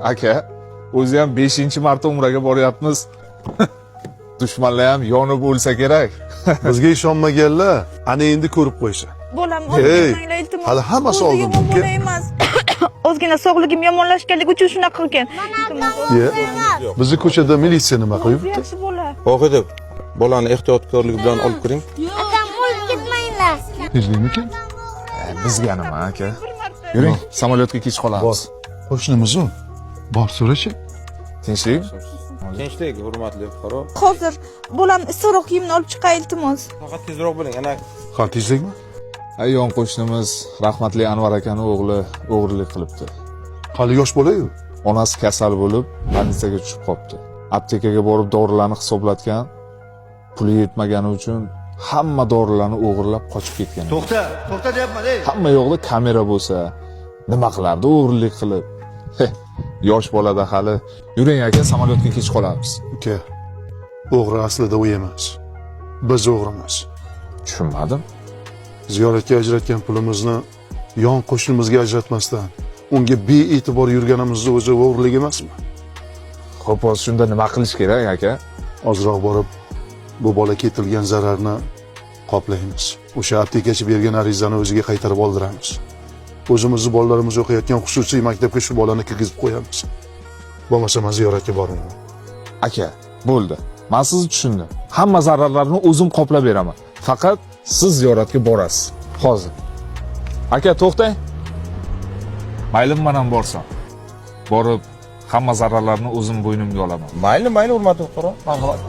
Aka, o'zi ham 5-marta umraga boryapmiz. Dushmanlar ham yonib o'lsa kerak. Bizga ishonmaganlar ana endi ko'rib qo'ysa. Bolam, olib Hey, ketmanglar, iltimos. hali hammasi O'zi oldinda, yomon uka. bola emas. Ozgina sog'ligim yomonlashganligi uchun shunaqa qilgan. Iltimos. Ye. Bizni ko'chada militsiya nima O'zi qilibdi? yaxshi bola. Vohidov, bolani ehtiyotkorlik bilan olib kiring. Akam, olib ketmanglar. Tinchlikmikan? Bizga nima, aka? Yuring, samolyotga kech qolamiz. Qo'shnimiz u. Bor, so'rachi. Tinchlik? Tinchlik, hurmatli fuqaro. Hozir bolam issiqroq kiyimni olib chiqay, iltimos. Faqat tezroq bo'ling. Ana Ha, tinchlikmi? Ay, yon qo'shnimiz rahmatli Anvar akani o'g'li o'g'irlik qilibdi. Hali yosh bola-yu. Onasi kasal bo'lib, больница ga tushib qolibdi. Aptekaga borib dorilarni hisoblatgan, puli yetmagani uchun hamma dorilarni o'g'irlab qochib ketgan. To'xta, to'xta deyapman, ey. Hamma yoqda kamera bo'lsa, nima qilardi o'g'irlik qilib? Heh, yosh bolada hali. Yuring, aka, samolyotga kech qolamiz. Uka, o'g'ri aslida u emas. Biz o'g'rimiz. Tushunmadim. Ziyoratga ajratgan pulimizni yon qo'shnimizga ajratmasdan unga bee'tibor yurganimizni o'zi o'g'irlik emasmi? Xo'p, hozir shunda nima qilish kerak, aka? Ozroq borib bu bola ketilgan zararni qoplaymiz. O'sha aptekachi bergan arizani o'ziga qaytarib oldiramiz. O'zimizni bolalarimiz o'qiyotgan xususiy maktabga shu bolani kirgizib qo'yamiz. Bo'lmasa man ziyoratga bormayman. Aka, bo'ldi. Men sizni tushundim. Hamma zararlarni o'zim qoplab beraman. Faqat siz ziyoratga borasiz. Hozir. Aka, to'xtang. Mayli, men ham borsam. Borib hamma zararlarni o'zim bo'ynimga olaman. Mayli, mayli, hurmatli fuqaro. Marhamat.